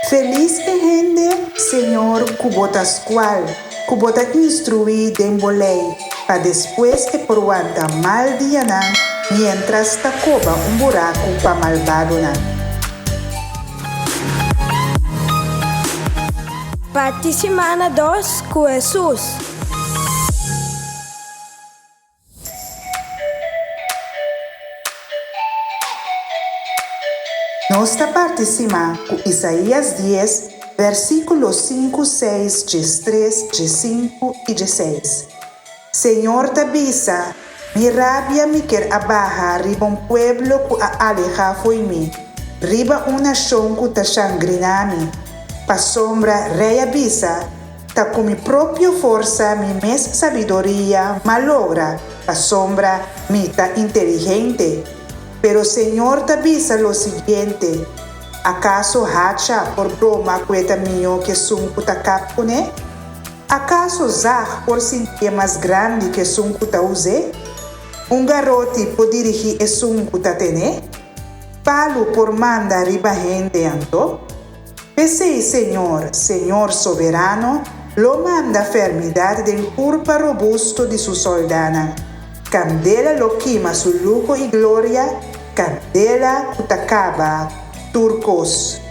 Felis e hende, Señor, ku Bo ta skual, ku Bo ta instruí den Bo lei, pa despues e por wanta mal dianan miéntras ta koba un buraku pa malbadonan. Parti simana dos ku Hesus. Nos ta partisima ku Isaías dies, versíkulo sinku, seis, diestres, diesinku i dieseis. Señor ta bisa, Mi rabia mi ker a baha riba un pueblo ku a alehá fo'i mi, riba un nashon ku ta shangriná mi. Pasobra Rei a bisa, Ta ku mi propio forsa, mi mes sabiduria, m'a logra, pasobra mi ta inteligente. Pero Señor ta bisa lo siguiente, Akaso hacha por broma ku e ta mihó ku esun ku ta kap kuné? Akaso zag por sintié mas grandi ku esun ku ta us'é? Un garoti por dirigí esun ku ta ten'é? Palu por manda riba hende anto? P'esei Señor, Señor Soberano, lo manda fermidat den kurpa robusto di su sòldánan. Kandela lo kima su luho i gloria, kandela ku ta kaba tur kos.